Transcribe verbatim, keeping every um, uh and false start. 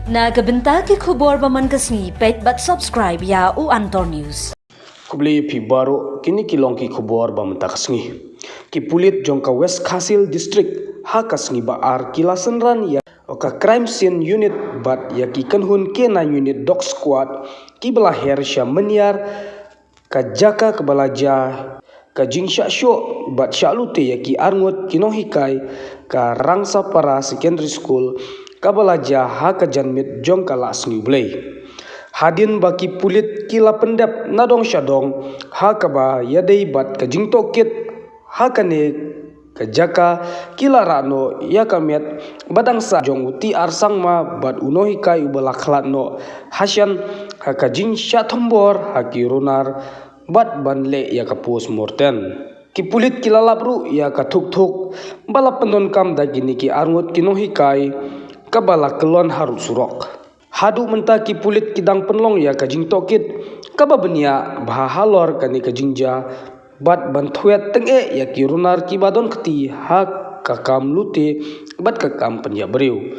Na ka bynta ki khubor ba man ka sngi, peit bad subscribe ïa u Antor News. Khublei phi baroh, kine ki long ki khubor ba mynta ka sngi. Ki pulit jong ka West Khasi Hills District ha ka sngi ba ar ki la synran ïa ka Crime Scene Unit bad ïa ki kynhun K nine Unit Dog Squad ki ba la her sha Mynniar, ka jaka ka ba la jia ka jingshah shoh bad shah lute ïa ki arngut ki nonghikai ka Rangsapara Secondary School ka ba la jia ha ka janmiet jong ka Laisngi U Blei. Hadien ba ki pulit ki la pyndep na dong sha dong ha ka ba ïadei bad ka jingtohkit ha kane ka jaka, ki la rah noh ïa ka met ba dang sah jong u T R Sangma bad u nonghikai u ba la khlad noh hashan ha ka jingshah thombor ha ki runar bad ban leh ïa ka post mortem. Ki pulit ki la lap ruh ïa ka thuk thuk ba la pyndonkam da kine ki arngut ki nonghikai ka ba la kyllon harud surok. Haduh mynta ki pulit ki dang pynlong ïa ka jingtohkit ka ba bniah bha halor kane ka jingjia bad ban thwet tyngeh ïa ki runar ki ba don kti ha ka kam lute bad ka kam pynïap briew.